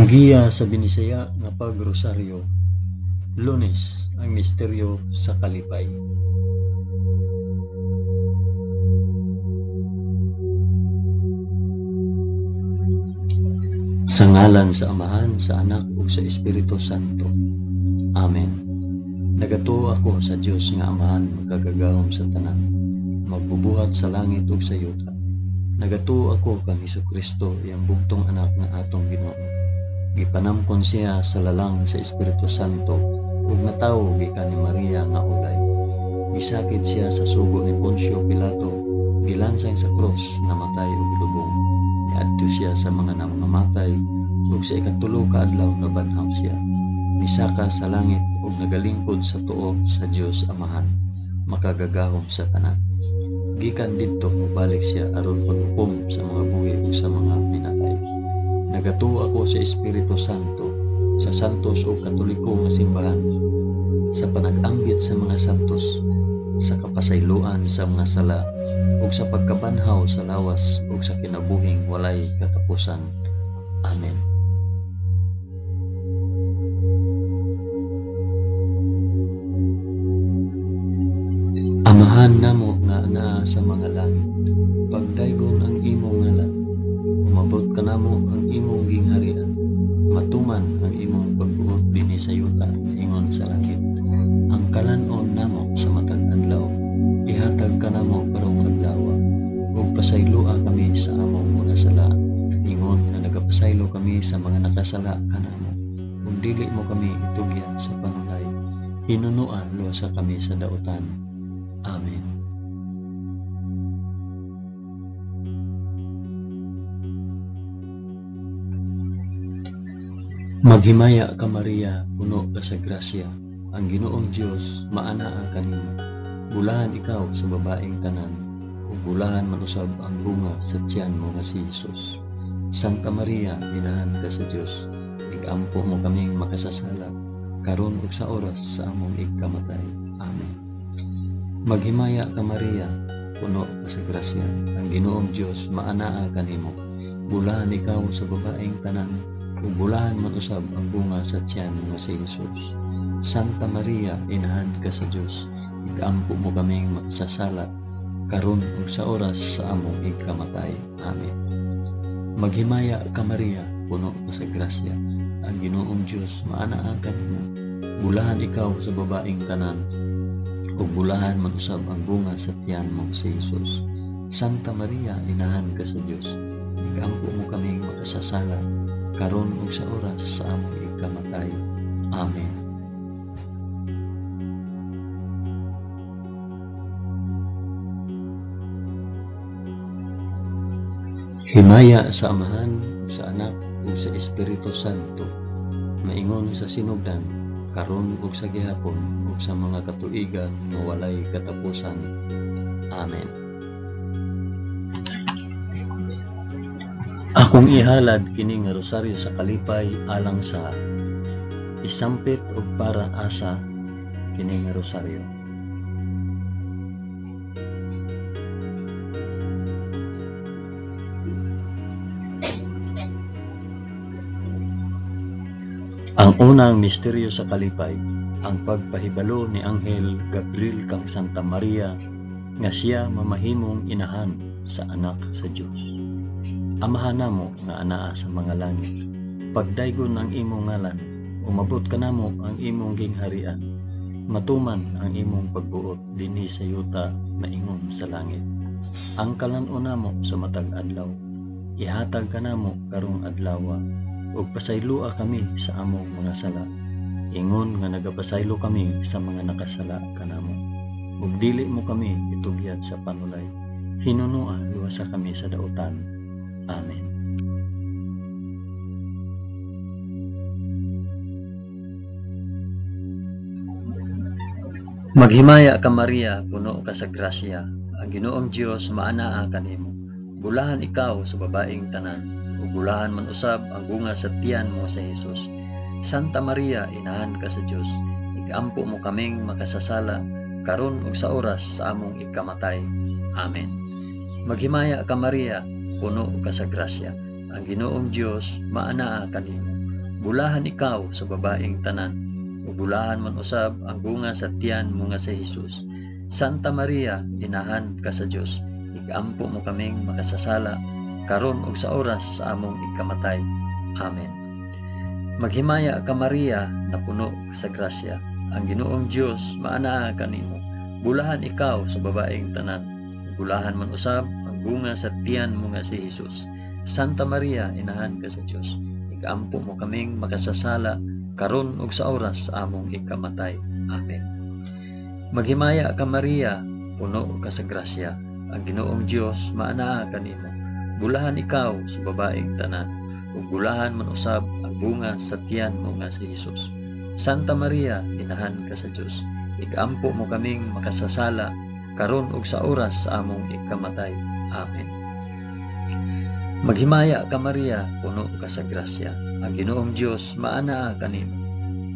Giya sa Binisaya nga pagrosaryo, Lunes, ang misteryo sa kalipay. Sa ngalan sa Amahan, sa Anak ug sa Espiritu Santo. Amen. Nagatuo ako sa Dios nga Amahan makagagahom sa tanan, magbubuhat sa langit ug sa yuta. Nagatuo ako kang Hesukristo, iyang bugtong anak nga atong Ginoo. Gipanamkon siya sa lalang sa Espiritu Santo ug natawo gikan ni Maria nga ulay. Gisakit siya sa sugo ni Poncio Pilato, gilansang sa krus, namatay ug gilubong. Niadto siya sa mga nangamatay ug sa ikatulo ka adlaw nabanhaw siya. Misaka sa langit ug nagalingkod sa tuo sa Dios Amahan, makagagahom sa tanan. Gikan didto mobalik siya aron paghukom sa mga buhi ug sa mga minatay. Nagatuo ako sa Espiritu Santo, sa santos ug katoliko nga simbahan, sa panag-ambit sa mga santos, sa kapasayloan sa mga sala, ug sa pagkabanhaw sa lawas ug sa kinabuhing walay katapusan. Amen. Amahan namo nga anaa sa mga langit, pagdaygon ang imong ngalan, umabot kanamo ang imong gingharian, matuman ang imong pagbuot dinhi sa yuta ingon sa langit. Ang kalan-on namo sa matag adlaw, ihatag kanamo karong adlaw, ug pasayloa kami sa among mga sala, ingon nga nagapasaylo kami sa mga nakasala kanamo, ug dili mo kami itugyan sa panulay, hinunoa luwasa kami sa dautan. Amen. Maghimaya ka Maria, puno ka sa grasya, ang Ginoong Dios maanaa kanimo. Bulahan ikaw sa babaeng tanan, ug bulahan man usab ang bunga sa tiyan mo nga si Jesus. Santa Maria, inahan ka sa Dios, igampo mo kaming makasasala, karon ug sa oras sa among igkamatay. Amen. Maghimaya ka Maria, puno ka sa grasya, ang Ginoong Dios maanaa kanimo. Bulahan ikaw sa babaeng tanan, ug bulahan man usab ang bunga sa tiyan nga si Jesus. Santa Maria, inahan ka sa Dios, igampo mo kaming makasasala, karon ug sa oras sa among igkamatay. Amen. Maghimaya ka Maria, puno ka sa grasya, ang Ginoong Dios maanaa kanimo. Bulahan ikaw sa babaeng tanan, ug bulahan man usab ang bunga sa tiyan mo si Jesus. Santa Maria, inahan ka sa Dios, igampo mo kaming makasasala, karon ug sa oras sa among igkamatay. Amen. Himaya sa Amahan, ug sa Anak, ug sa Espiritu Santo, maingon sa sinugdan, karon ug sa gihapon, ug sa mga katuigan nga walay katapusan. Amen. Akong ihalad kini nga rosaryo sa kalipay alang sa isampit og para asa kini nga rosaryo. Ang unang misteryo sa kalipay, ang pagpahibalo ni Anghel Gabriel kang Santa Maria nga siya mamahimong inahan sa anak sa Dios. Amahan namo nga anaa sa mga langit, pagdaygon ang imong ngalan, umabot kanamo ang imong gingharian, matuman ang imong pagbuot dinhi sa yuta maingon sa langit. Ang kalan-on namo sa matag adlaw, ihatag kanamo karong adlawa, ug pasayloa kami sa among mga sala, ingon nga nagapasaylo kami sa mga nakasala kanamo. Ug dili mo kami itugyan sa panulay, hinunoa luwasa kami sa dautan. Amen. Maghimaya ka Maria, puno ka sa grasya, ang Ginoong Dios maanaa kanimo. Bulahan ikaw sa babaeng tanan, ug bulahan man usab ang bunga sa tiyan mo sa Jesus. Santa Maria, inahan ka sa Dios, igampo mo kaming makasasala, karon ug sa oras sa among ikamatay. Amen. Maghimaya ka Maria, puno ka sa grasya, ang Ginoong Dios maanaa kanimo. Bulahan ikaw sa babaeng tanan, ug bulahan man usab ang bunga sa tiyan mo nga si Hesus. Santa Maria, inahan ka sa Dios, igampo mo kaming makasasala karon ug sa oras sa among ikamatay. Amen. Maghimaya ka Maria, napuno ka sa grasya. Ang Ginoong Dios maanaa kanimo. Bulahan ikaw sa babaeng tanan, bulahan man usab ang bunga sa tiyan mo nga si Hesus. Santa Maria, inahan ka sa Dios, igampo mo kaming makasasala karon ug sa oras sa among ikamatay. Amen. Maghimaya ka Maria, puno ka sa grasya. Ang Ginoong Dios maanaa kanimo. Bulahan ikaw sa babaeng tanan, ug bulahan man usab ang bunga sa tiyan mo nga si Hesus. Santa Maria, inahan ka sa Dios, igampo mo kaming makasasala karon ug sa oras sa among ikamatay. Amen. Maghimaya ka Maria, puno ka sa grasya. Ang Ginoong Dios maanaa kanimo.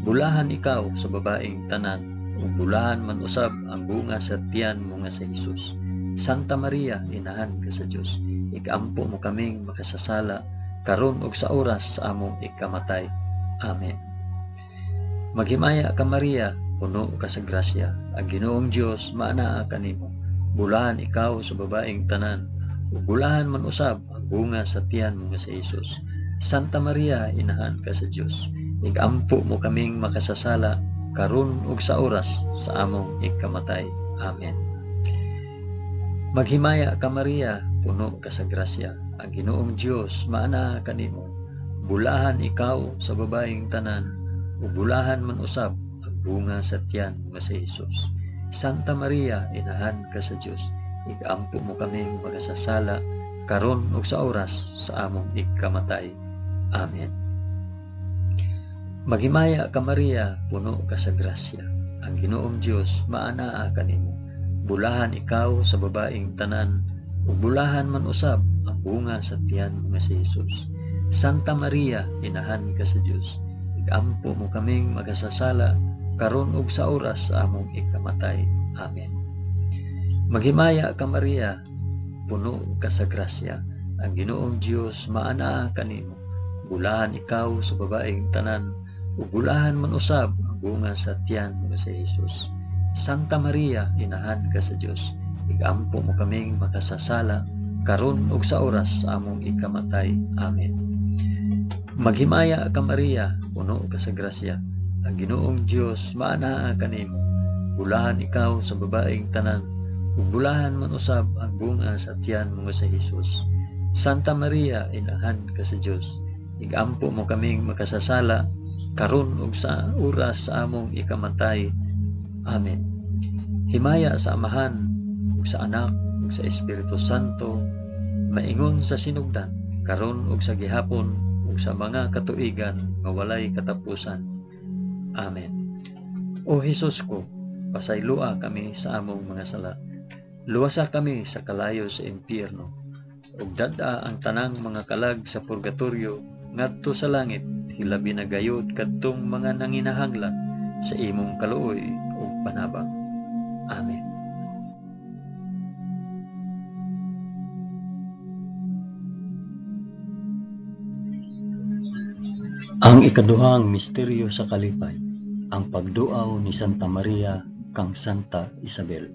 Bulahan ikaw sa babaeng tanan, ug bulahan man usab ang bunga sa tiyan mo nga si Hesus. Santa Maria, inahan ka sa Dios, ikampo mo kaming makasasala karon ug sa oras sa among ikamatay. Amen. Maghimaya ka Maria, puno ka sa grasya. Ang Ginoong Dios maanaa kanimo. Bulahan ikaw sa babaeng tanan, ug bulahan man usab ang bunga sa tiyan mo nga si Hesus. Santa Maria, inahan ka sa Dios, igampo mo kaming makasasala karon ug sa oras sa among ikamatay. Amen. Maghimaya ka Maria, puno ka sa grasya. Ang Ginoong Dios maanaa kanimo. Bulahan ikaw sa babaeng tanan, ug bulahan man usab ang bunga sa tiyan mo nga si Hesus. Santa Maria, inahan ka sa Dios, igampo mo kaming makasasala karon ug sa oras sa among ikamatay. Amen. Maghimaya ka Maria, puno ka sa grasya. Ang Ginoong Dios maanaa kanimo. Bulahan ikaw sa babaeng tanan, ug bulahan man usab ang bunga sa tiyan mo nga si Hesus. Santa Maria, inahan ka sa Dios, igampo mo kaming makasasala karon ug sa oras sa among ikamatay. Amen. Maghimaya ka Maria, puno ka sa grasya. Ang Ginoong Dios maanaa kanimo. Bulahan ikaw sa babaeng tanan, ug bulahan man usab ang bunga sa tiyan mo nga si Hesus. Santa Maria, inahan ka sa Dios, igampo mo kaming makasasala karon ug sa oras sa among ikamatay. Amen. Maghimaya ka Maria, puno ka sa grasya. Ang Ginoong Dios maanaa kanimo. Bulahan ikaw sa babaeng tanan, ug bulahan man usab ang bunga sa tiyan mo nga si Hesus. Santa Maria, inahan ka sa Dios, igampo mo kaming makasasala karon ug sa oras sa among ikamatay. Amen. Himaya sa Amahan ug sa Anak ug sa Espiritu Santo, maingon sa sinugdan, karon ug sa gihapon ug sa mga katuigan nga walay katapusan. Amen. O Hesus ko, pasayloa kami sa among mga sala. Luwasa kami sa kalayo sa impyerno, ug dad-a ang tanang mga kalag sa purgatorio ngadto sa langit, hilabi na gayud kadtong mga nanginahanglan sa imong kaluoy ug panabang. Amen. Ang ikaduhang misteryo sa kalipay, ang pagduaw ni Santa Maria kang Santa Isabel.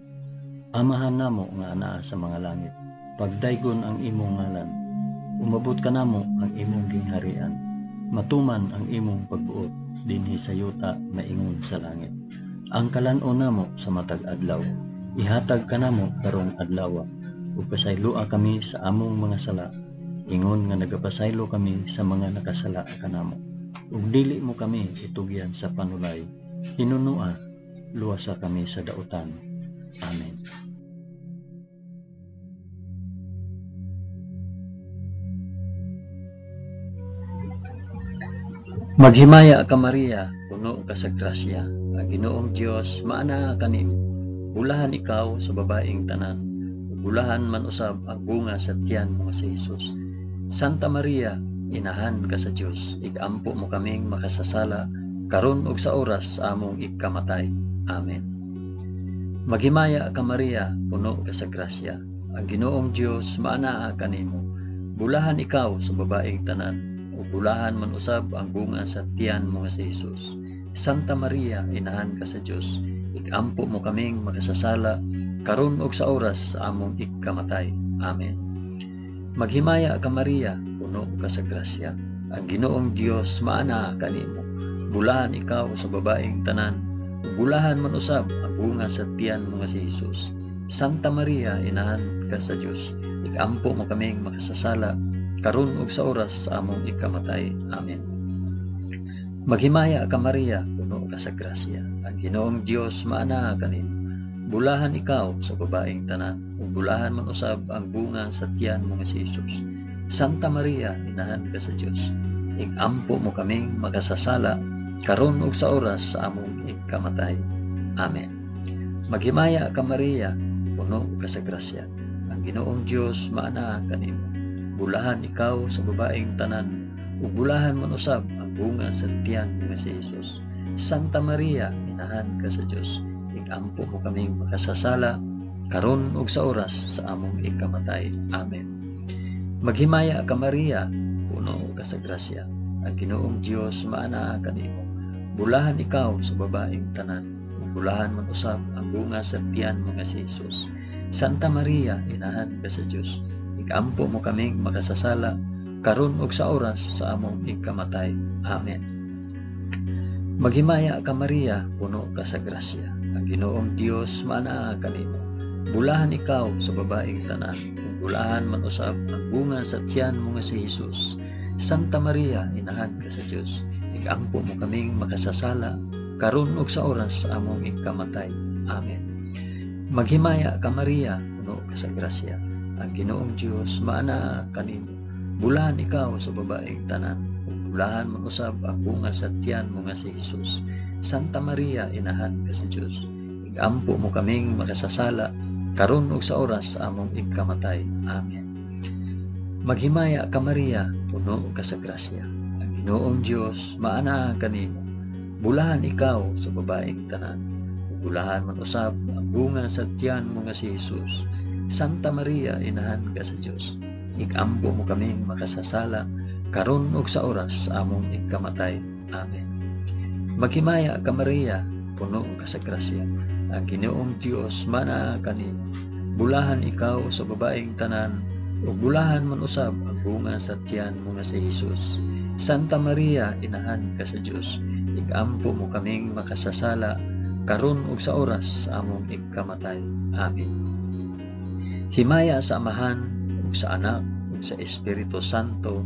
Amahan namo nga anaa sa mga langit, pagdaygon ang imong ngalan, umabot kanamo ang imong gingharian, matuman ang imong pagbuot dinhi sa yuta maingon sa langit. Ang kalan-on namo sa matag adlaw, ihatag kanamo karong adlawa, ug pasayloa kami sa among mga sala, ingon nga nagapasaylo kami sa mga nakasala kanamo. Ug dili mo kami itugyan sa panulay, hinunua, luwasa kami sa dautan. Amen. Maghimaya ka Maria, puno ka sa grasya. Ang Ginoong Dios maanaa kanimo. Bulahan ikaw sa babaeng tanan, ug bulahan man usab ang bunga sa tiyan mo nga si Hesus. Santa Maria, inahan ka sa Dios, igampo mo kaming makasasala karon ug sa oras sa among ikamatay. Amen. Maghimaya ka Maria, puno ka sa grasya. Ang Ginoong Dios maanaa kanimo. Bulahan ikaw sa babaeng tanan, ug bulahan man usab ang bunga sa tiyan mo nga si Hesus. Santa Maria, inahan ka sa Dios, ikampo mo kaming makasasala karon ug sa oras sa among ikamatay. Amen. Maghimaya ka Maria, puno ka sa grasya. Ang Ginoong Dios maanaa kanimo. Bulahan ikaw sa babaeng tanan, ug bulahan man usab ang bunga sa tiyan mo nga si Hesus. Santa Maria, inahan ka sa Dios, ikampo mo kaming makasasala karon ug sa oras sa among ikamatay. Amen. Maghimaya ka Maria, puno ka sa grasya. Ang Ginoong Dios maanaa kanimo. Bulahan ikaw sa babaeng tanan, ug bulahan man usab ang bunga sa tiyan mo nga si Hesus. Santa Maria, inahan ka sa Dios, ikampo mo kaming makasasala karon ug sa oras sa among ikamatay. Amen. Maghimaya ka Maria, puno ka sa grasya. Ang Ginoong Dios maanaa kanimo. Bulahan ikaw sa babaeng tanan, ug bulahan man usab ang bunga sa tiyan mo nga si Hesus. Santa Maria, inahan ka sa Dios, ikampo mo kaming makasasala karon ug sa oras sa among ikamatay. Amen. Maghimaya ka Maria, puno ka sa grasya. Ang Ginoong Dios maanaa kanimo. Bulahan ikaw sa babaeng tanan, ug bulahan man usab ang bunga sa tiyan mo nga si Hesus. Santa Maria, inahan ka sa Dios, ikampo mo kaming makasasala karon ug sa oras sa among ikamatay. Amen. Maghimaya ka Maria, puno ka sa grasya. Ang Ginoong Dios maanaa kanimo. Bulahan ikaw sa babaeng tanan, ug bulahan man usab ang bunga sa tiyan mo nga si Hesus. Santa Maria, inahan ka sa Dios, ikampo mo kaming makasasala karon ug sa oras sa among ikamatay. Amen. Maghimaya ka Maria, puno ka sa grasya. Ang Ginoong Dios maanaa kanimo. Bulahan ikaw sa babaeng tanan, ug bulahan man usab ang bunga sa tiyan mo nga si Hesus. Santa Maria, inahan ka sa Dios, ikampo mo kaming makasasala karon ug sa oras sa among ikamatay. Amen. Maghimaya ka Maria, puno ka sa grasya. Ang Ginoong Dios maanaa kanimo. Bulahan ikaw sa babaeng tanan, ug bulahan man usab ang bunga sa tiyan mo nga si Hesus. Santa Maria, inahan ka sa Dios, ikampo mo kaming makasasala karon ug sa oras sa among ikamatay. Amen. Maghimaya ka Maria, puno ka sa grasya. Ang Ginoong Dios maanaa kanimo. Bulahan ikaw sa babaeng tanan, ug bulahan man usab ang bunga sa tiyan mo nga si Hesus. Santa Maria, inahan ka sa Dios, ikampo mo kaming makasasala karon ug sa oras sa among ikamatay. Amen. Himaya sa Amahan ug sa Anak ug sa Espiritu Santo,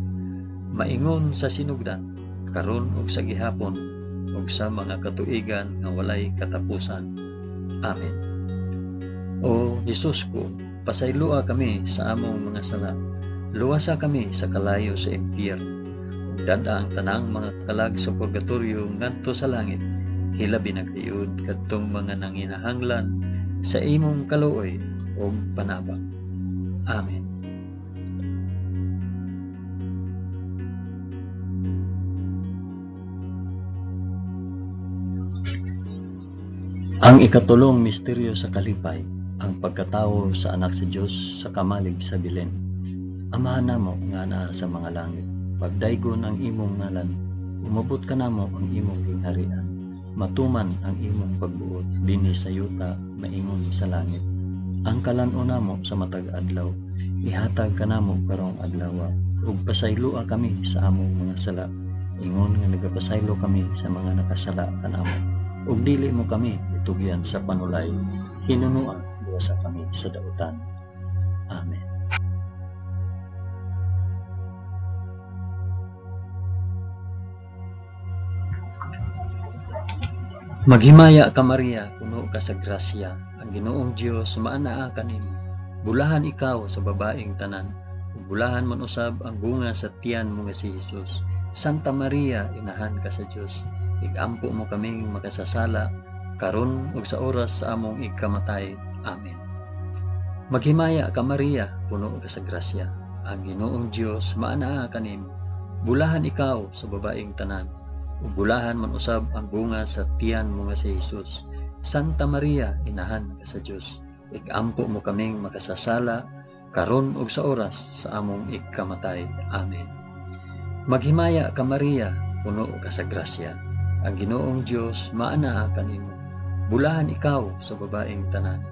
maingon sa sinugdan, karon ug sa gihapon, ug sa mga katuigan nga walay katapusan. Amen. O Hesus ko, pasayloa kami sa among mga sala. Luwasa kami sa kalayo sa impyerno. Ug dad-a ang tanang mga kalag sa purgatorio ngadto sa langit. Hilabi na gayud kadtong mga nanginahanglan sa imong kaluoy ug panabang. Amen. Ang ikatulong misteryo sa kalipay, ang pagkatawo sa anak sa Dios sa kamalig sa Belen. Amahan namo nga naa sa mga langit, pagdaygon ang imong ngalan, umabot kanamo ang imong gingharian, matuman ang imong pagbuot dinhi sa yuta maingon sa langit. Ang kalan-on namo sa matag adlaw, ihatag kanamo karong adlaw, ug pasayloa kami sa among mga sala, ingon nga nagapasaylo kami sa mga nakasala kanamo. Ug dili mo kami itugyan sa panulay, hinunoa luwasa kami sa dautan. Amen. Maghimaya ka Maria, puno ka sa grasya, ang Ginoong Dios maanaa kanimo. Bulahan ikaw sa babaeng tanan, ug bulahan man usab ang bunga sa tiyan mo nga si Hesus. Santa Maria, inahan ka sa Dios, igampo mo kaming makasasala karon ug sa oras sa among ikamatay. Amen. Maghimaya ka Maria, puno ka sa grasya, ang Ginoong Dios maanaa kanimo. Bulahan ikaw sa babaeng tanan, ug bulahan man usab ang bunga sa tiyan mo nga si Hesus. Santa Maria, inahan ka sa Dios, igampo mo kaming makasasala karon ug sa oras sa among ikamatay. Amen. Maghimaya ka Maria, puno ka sa grasya. Ang Ginoong Dios maanaa kanimo. Bulahan ikaw sa babaeng tanan.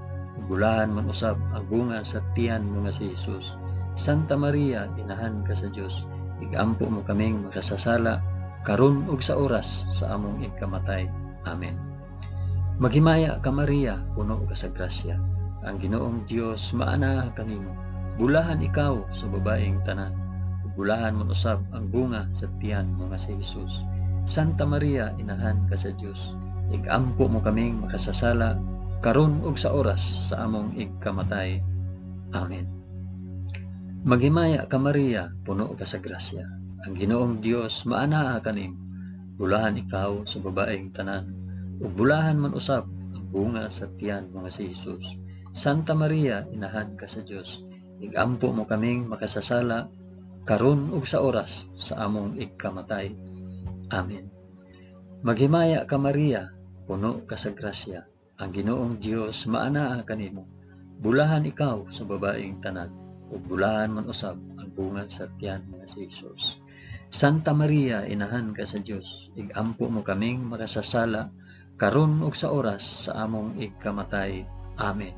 Bulahan man usab ang bunga sa tiyan mo nga si Jesus. Santa Maria, inahan ka sa Dios, igampo mo kaming makasasala karon ug sa oras sa among ikamatay. Amen. Maghimaya ka Maria, puno ka sa grasya. Ang Ginoong Dios maanaa kanimo. Bulahan ikaw sa babaeng tanan. Bulahan man usab ang bunga sa tiyan mo nga si Jesus. Santa Maria, inahan ka sa Dios, igampo mo kaming makasasala karon ug sa oras sa among igkamatay. Amen. Maghimaya ka Maria, puno ka sa grasya. Ang Ginoong Dios maanaa kanimo. Bulahan ikaw sa babaeng tanan, ug bulahan man usab ang bunga sa tiyan mo nga si Jesus. Santa Maria, inahan ka sa Dios, igampo mo kaming makasasala karon ug sa oras sa among igkamatay. Amen. Maghimaya ka Maria, puno ka sa grasya. Ang Ginoong Dios maanaa kanimo. Bulahan ikaw sa babaeng tanan, ug bulahan man usab ang bunga sa tiyan nga si Jesus. Santa Maria, inahan ka sa Dios, igampo mo kaming makasasala karon ug sa oras sa among igkamatay. Amen.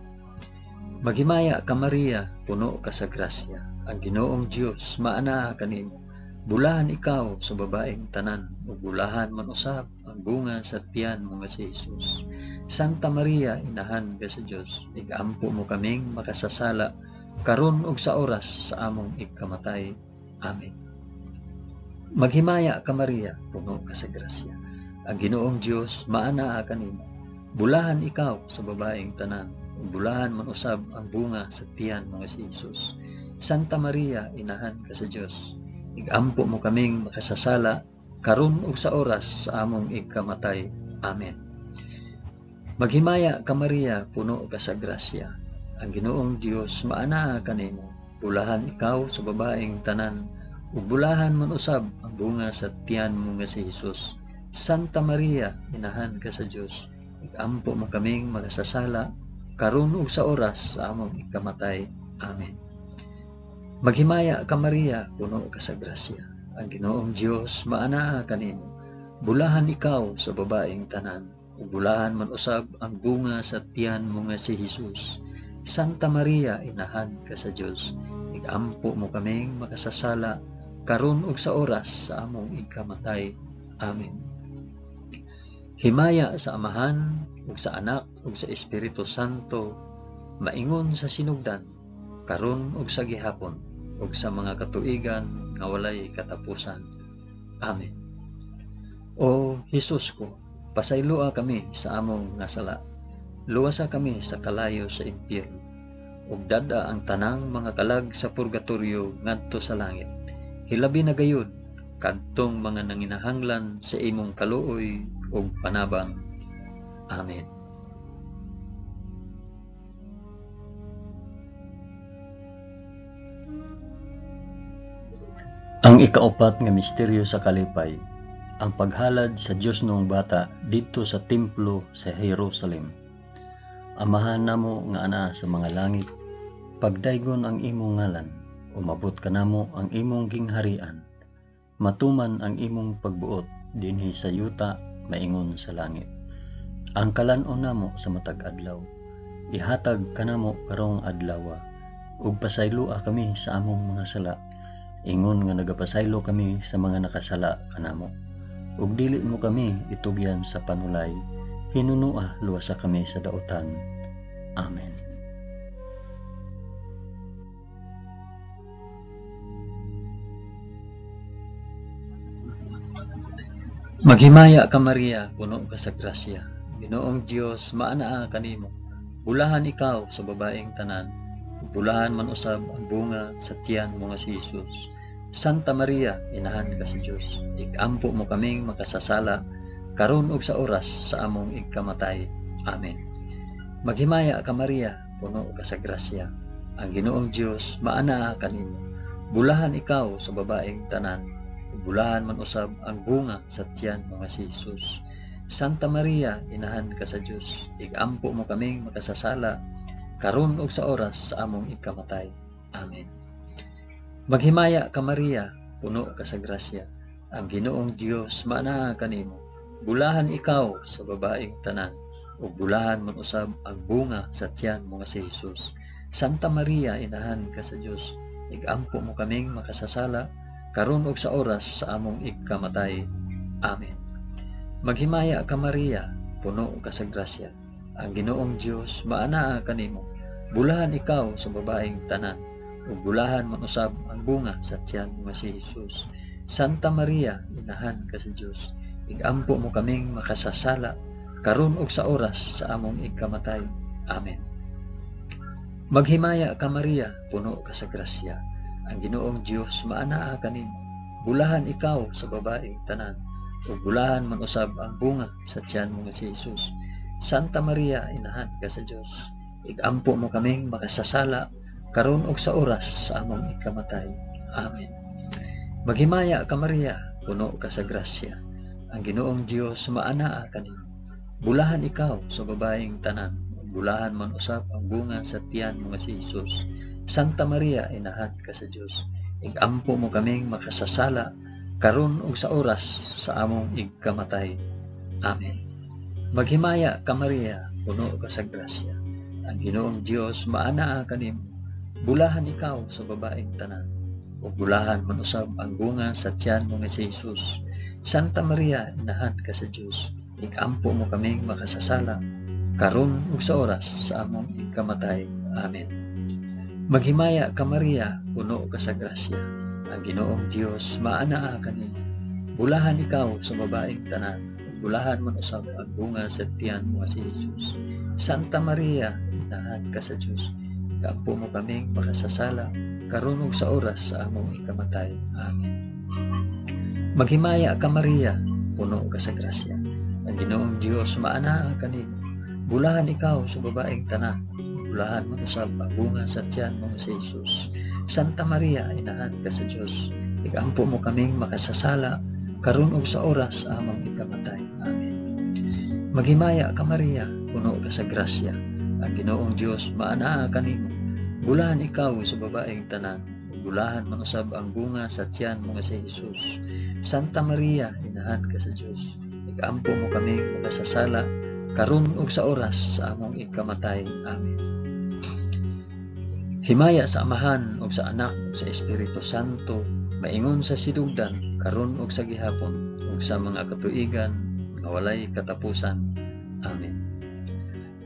Maghimaya ka Maria, puno ka sa grasya. Ang Ginoong Dios maanaa kanimo. Bulahan ikaw sa babaeng tanan, ug bulahan man usab ang bunga sa tiyan mo nga si Jesus. Santa Maria, inahan ka sa Dios, igampo mo kaming makasasala karon ug sa oras sa among igkamatay. Amen. Maghimaya ka Maria, puno ka sa grasya. Ang Ginoong Dios maanaa kanimo. Bulahan ikaw sa babaeng tanan, ug bulahan man usab ang bunga sa tiyan mo nga si Jesus. Santa Maria, inahan ka sa Dios, igampo mo kaming makasasala karon ug sa oras sa among igkamatay. Amen. Maghimaya ka Maria, puno ka sa grasya. Ang Ginoong Dios maanaa kanimo. Bulahan ikaw sa babaeng tanan, ug bulahan man usab ang bunga sa tiyan mo nga si Jesus. Santa Maria, inahan ka sa Dios, igampo mo kaming makasasala karon ug sa oras sa among ikamatay. Amen. Maghimaya ka Maria, puno ka sa grasya. Ang Ginoong Dios maanaa kanimo. Bulahan ikaw sa babaeng tanan, ug bulahan man usab ang bunga sa tiyan mo nga si Jesus. Santa Maria, inahan ka sa Dios, igampo mo kaming makasasala karon ug sa oras sa among ikamatay. Amen. Himaya sa Amahan ug sa Anak ug sa Espiritu Santo, maingon sa sinugdan, karon ug sa gihapon, ug sa mga katuigan nga walay katapusan. Amen. O Hesus ko, pasayloa kami sa among nga sala. Luwasa kami sa kalayo sa impyerno, ug dad-a ang tanang mga kalag sa purgatorio ngadto sa langit. Hilabi na gayud kadtong mga nanginahanglan sa imong kaluoy ug panabang. Amen. Ang ikaupat nga misteryo sa kalipay, ang paghalad sa Dios noong bata didto sa templo sa Jerusalem. Amahan namo nga anaa sa mga langit, pagdaygon ang imong ngalan, umabot kanamo ang imong gingharian. Matuman ang imong pagbuot dinhi sa yuta maingon sa langit. Ang kalan-on namo sa matag adlaw, ihatag kanamo karong adlawa, ug pasayloa kami sa among mga sala, ingon nga nagapasaylo kami sa mga nakasala kanamo. Ug dili mo kami itugyan sa panulay, hinunua luwasa kami sa dautan. Amen. Maghimaya ka Maria, puno ka sa grasya. Ginoong Dios maanaa kanimo. Bulahan ikaw sa babaeng tanan, bulahan man usab ang bunga sa tiyan mo nga si Jesus. Santa Maria, inahan ka sa Dios, ikampo mo kaming makasasala karon ug sa oras sa among igkamatay. Amen. Maghimaya ka Maria, puno ka sa grasya. Ang Ginoong Dios maanaa kanimo. Bulahan ikaw sa babaeng tanan, bulahan man usab ang bunga sa tiyan mo nga si Jesus. Santa Maria, inahan ka sa Dios, igampo mo kaming makasasala karon ug sa oras sa among ikamatay. Amen. Maghimaya ka Maria, puno ka sa grasya. Ang Ginoong Dios maanaa kanimo. Bulahan ikaw sa babaeng tanan, ug bulahan man usab ang bunga sa tiyan mo nga si Jesus. Santa Maria, inahan ka sa Dios, igampo mo kaming makasasala karon ug sa oras sa among igkamatay. Amen. Maghimaya ka Maria, puno ka sa grasya. Ang Ginoong Dios maanaa kanimo. Bulahan ikaw sa babaeng tanan, ug bulahan man usab ang bunga sa tiyan mo nga si Jesus. Santa Maria, inahan ka sa Dios, igampo mo kaming makasasala karon ug sa oras sa among igkamatay. Amen. Maghimaya ka Maria, puno ka sa grasya. Ang Ginoong Dios maanaa kanimo. Bulahan ikaw sa babaeng tanan, ug bulahan man usab ang bunga sa tiyan mo nga si Jesus. Santa Maria, inahan ka sa Dios, igampo mo kaming makasasala karon ug sa oras sa among ikamatay. Amen. Maghimaya ka Maria, puno ka sa grasya. Ang Ginoong Dios maanaa kanimo. Bulahan ikaw sa babaeng tanan, ug bulahan man usab ang bunga sa tiyan mo nga si Jesus. Santa Maria, inahan ka sa Dios, igampo mo kaming makasasala karon ug sa oras sa among igkamatay. Amen. Maghimaya ka Maria, puno ka sa grasya. Ang Ginoong Dios maanaa kanimo. Bulahan ikaw sa babaeng tanan, ug bulahan man usab ang bunga sa tiyan mo nga si Jesus. Santa Maria, inahan ka sa Dios, igampo mo kaming makasasala karon ug sa oras sa among igkamatay. Amen. Maghimaya ka Maria, puno ka sa grasya. Ang Ginoong Dios maanaa kanimo. Bulahan ikaw sa babaeng tanan, ug bulahan man usab ang bunga sa tiyan mo nga si Jesus. Santa Maria, inahan ka sa Dios, igampo mo kaming makasasala karon ug sa oras sa among ikamatay. Amen. Maghimaya ka Maria, puno ka sa grasya. Ang Ginoong Dios maanaa kanimo. Bulahan ikaw sa babaeng tanan, bulahan man usab ang bunga sa tiyan mo nga si Jesus. Santa Maria, inahan ka sa Dios, igampo mo kaming makasasala karon ug sa oras sa among ikamatay. Amen. Maghimaya ka Maria, puno ka sa grasya. Ang Ginoong Dios maanaa kanimo. Bulahan ikaw sa babaeng tanan, ug bulahan man usab ang bunga sa tiyan mo nga si Jesus. Santa Maria, inahan ka sa Dios, igampo mo kaming makasasala karon ug sa oras sa among ikamatay. Amen. Himaya sa Amahan ug sa Anak ug sa Espiritu Santo, maingon sa sinugdan, karon ug sa gihapon, ug sa mga katuigan nga walay katapusan. Amen.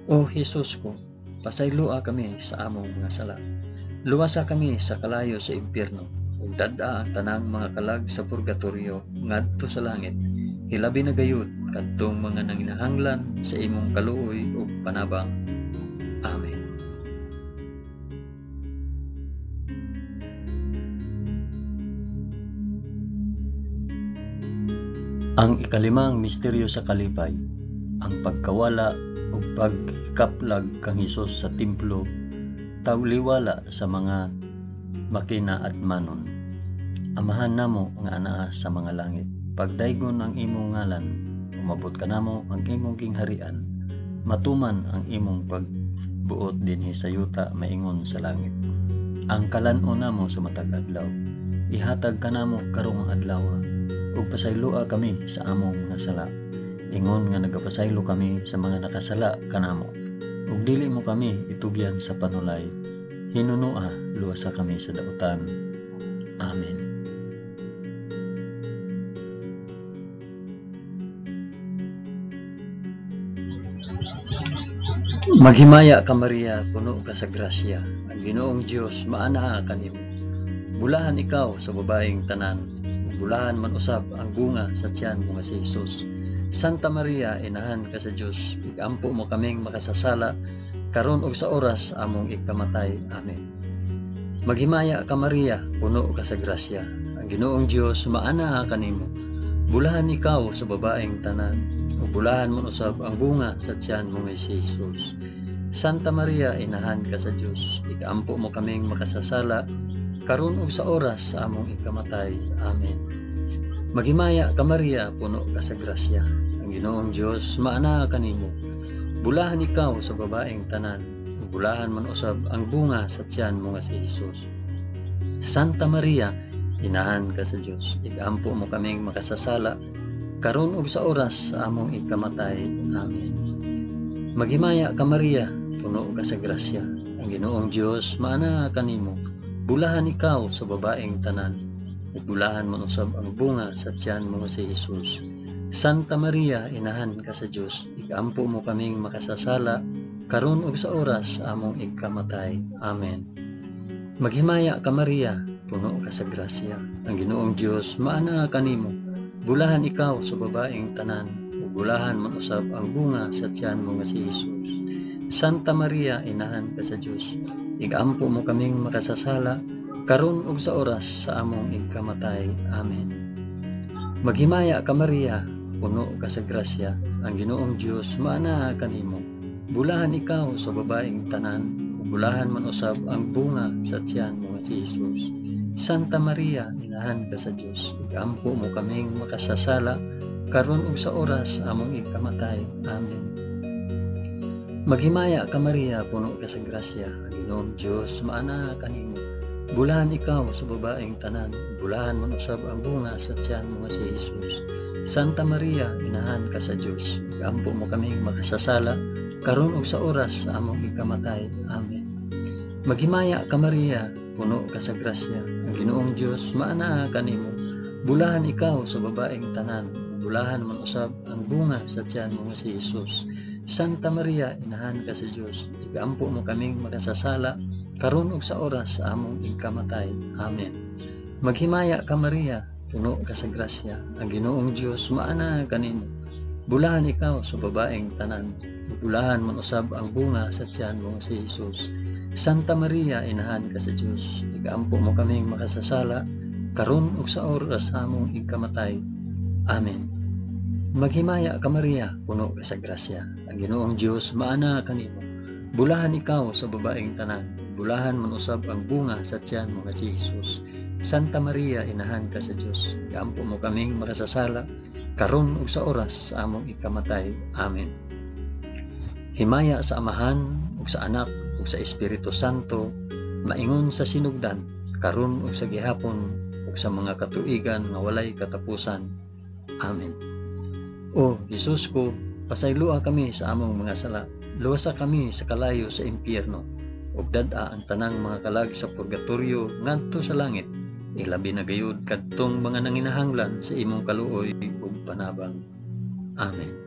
O Hesus ko, pasayloa kami sa among mga sala. Luwasa kami sa kalayo sa impyerno, ug dad-a ang tanang mga kalag sa purgatorio ngadto sa langit. Hilabi na gayud kadtong mga nanginahanglan sa imong kaluoy ug panabang. Amen. Ang ikalimang misteryo sa kalipay, ang pagkawala ug paghikaplag kang Hesus sa templo, tawliwala sa mga makinaadmanon. Amahan namo nga anaa sa mga langit, pagdaygon ang imong ngalan, umabot kanamo ang imong gingharian, matuman ang imong pagbuot dinhi sa yuta maingon sa langit. Ang kalan-on namo sa matag adlaw, ihatag kanamo karong adlaw, ug pasayloa kami sa among mga sala, ingon nga nagapasaylo kami sa mga nakasala kanamo. Ug dili mo kami itugyan sa panulay, hinunoa luwasa kami sa dautan. Amen. Maghimaya ka Maria, puno ka sa grasya. Ang Ginoong Dios maanaa kanimo. Bulahan ikaw sa babaeng tanan, bulahan man usab ang bunga sa tiyan mo nga si Jesus. Santa Maria, inahan ka sa Dios, igampo mo kaming makasasala karon ug sa oras among ikamatay. Amen. Maghimaya ka Maria, puno ka sa grasya. Ang Ginoong Dios maanaa kanimo. Bulahan ikaw sa babaeng tanan, ug bulahan man usab ang bunga sa tiyan mo nga si Jesus. Santa Maria, inahan ka sa Dios, igampo mo kaming makasasala karon ug sa oras sa among ikamatay. Amen. Maghimaya ka Maria, puno ka sa grasya. Ang Ginoong Dios maanaa kanimo. Bulahan ikaw sa babaeng tanan, ug bulahan man usab ang bunga sa tiyan mo nga si Jesus. Santa Maria, inahan ka sa Dios, igampo mo kaming makasasala, karon ug sa oras sa among ikamatay. Amen. Maghimaya ka Maria, puno ka sa grasya, ang Ginoong Dios maanaa kanimo. Bulahan ikaw sa babaeng tanan, ug bulahan man usab ang bunga sa tiyan mo si Jesus. Santa Maria, inahan ka sa Dios, igampo mo kaming makasasala, karon ug sa oras sa among ikamatay. Amen. Maghimaya ka Maria, puno ka sa grasya, ang Ginoong Dios maanaa kanimo. Bulahan ikaw sa babaeng tanan, ug bulahan man usab ang bunga sa tiyan mo nga si Jesus. Santa Maria, inahan ka sa Dios, igampo mo kaming makasasala, karon ug sa oras sa among ikamatay. Amen. Maghimaya ka Maria, puno ka sa grasya, ang Ginoong Dios maanaa kanimo. Bulahan ikaw sa babaeng tanan, ug bulahan man usab ang bunga sa tiyan mo nga si Jesus. Santa Maria, inahan ka sa Dios, igampo mo kaming makasasala, karon ug sa oras sa among ikamatay. Amen. Maghimaya ka Maria, puno ka sa grasya, ang Ginoong Dios maanaa kanimo. Bulahan ikaw sa babaeng tanan, bulahan man usab ang bunga sa tiyan mo nga si Jesus. Santa Maria, inahan ka sa Dios, igampo mo kaming makasasala, karon ug sa oras sa among ikamatay. Amen. Maghimaya ka Maria, puno ka sa grasya, ang Ginoong Dios maanaa kanimo. Bulahan ikaw sa babaeng tanan, bulahan man usab ang bunga sa tiyan mo nga si Jesus. Santa Maria, inahan ka sa Dios, igampo mo kaming makasasala, karon ug sa oras sa among ikamatay. Amen. Maghimaya ka Maria, puno ka sa grasya, ang Ginoong Dios maanaa kanimo. Bulahan ikaw sa babaeng tanan, bulahan man usab ang bunga sa tiyan mo si Jesus. Santa Maria, inahan ka sa Dios, igampo mo kaming makasasala, karon ug sa oras sa among ikamatay. Amen. Maghimaya ka Maria, puno ka sa grasya, ang Ginoong Dios maanaa kanimo. Bulahan ikaw sa babaeng tanan, bulahan man usab ang bunga sa tiyan mo nga si Jesus. Santa Maria, inahan ka sa Dios, igampo mo kaming makasasala, karon ug sa oras sa among ikamatay. Amen. Himaya sa Amahan ug sa Anak ug sa Espiritu Santo, maingon sa sinugdan, karon ug sa gihapon ug sa mga katuigan nga walay katapusan. Amen. O Jesus ko, pasayloa kami sa among mga sala, luwasa kami sa kalayo sa impyerno, ug dad-a ang tanang mga kalag sa purgatorio ngadto sa langit, ilabi na gayud kadtong mga nanginahanglan sa imong kaluoy ug panabang. Amen.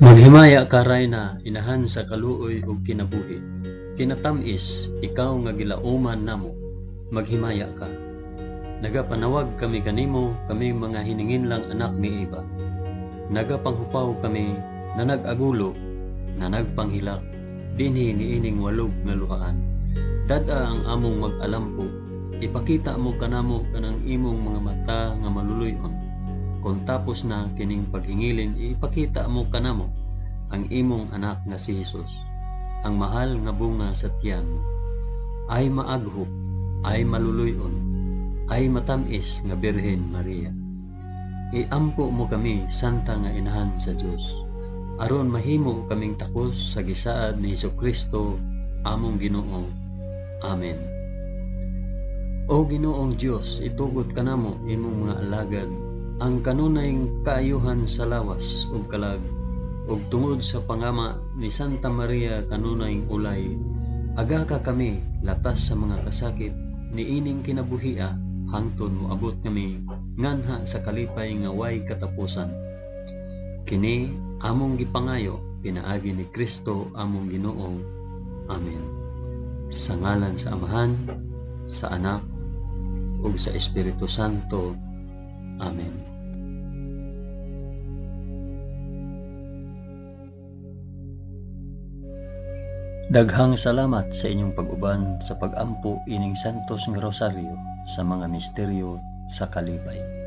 Maghimaya ka Rayna, inahan sa kaluoy ug kinabuhi. Kinatamis, ikaw nga gilauman namo, maghimaya ka. Nagapanawag kami kanimo, kami mga hininginlang anak ni Eva. Nagapanghupaw kami na nag-agulo, na nagpanghilak, dinhi niining walog nga luhaan. Dad-a ang among mag-alampo, ipakita mo kanamo kanang imong mga mata nga maluluy-on. Kung tapos na kining paghingilin, ipakita mo kanamo ang imong anak nga si Jesus, ang mahal nga bunga sa tiyan mo. Ay maaghop, ay maluluy-on, ay matamis nga Birhen Maria. Iampo mo kami, Santa nga Inahan sa Dios, aron mahimo kaming takos sa gisaad ni Hesukristo among Ginoo. Amen. O Ginoong Dios, itugot kanamo imong mga alagad ang kanunay kaayuhan sa lawas ug kalag, ug tungod sa pangama ni Santa Maria kanunay ulay, aga ka kami latas sa mga kasakit niining kinabuhia hangtod moabot kami nganha sa kalipay nga way katapusan. Kini among gipangayo pinaagi ni Kristo among Ginoo. Amen. Sa ngalan sa Amahan, sa Anak, ug sa Espiritu Santo. Amen. Daghang salamat sa inyong pag-uban sa pag-ampo ining Santos nga Rosaryo sa mga misteryo sa kalipay.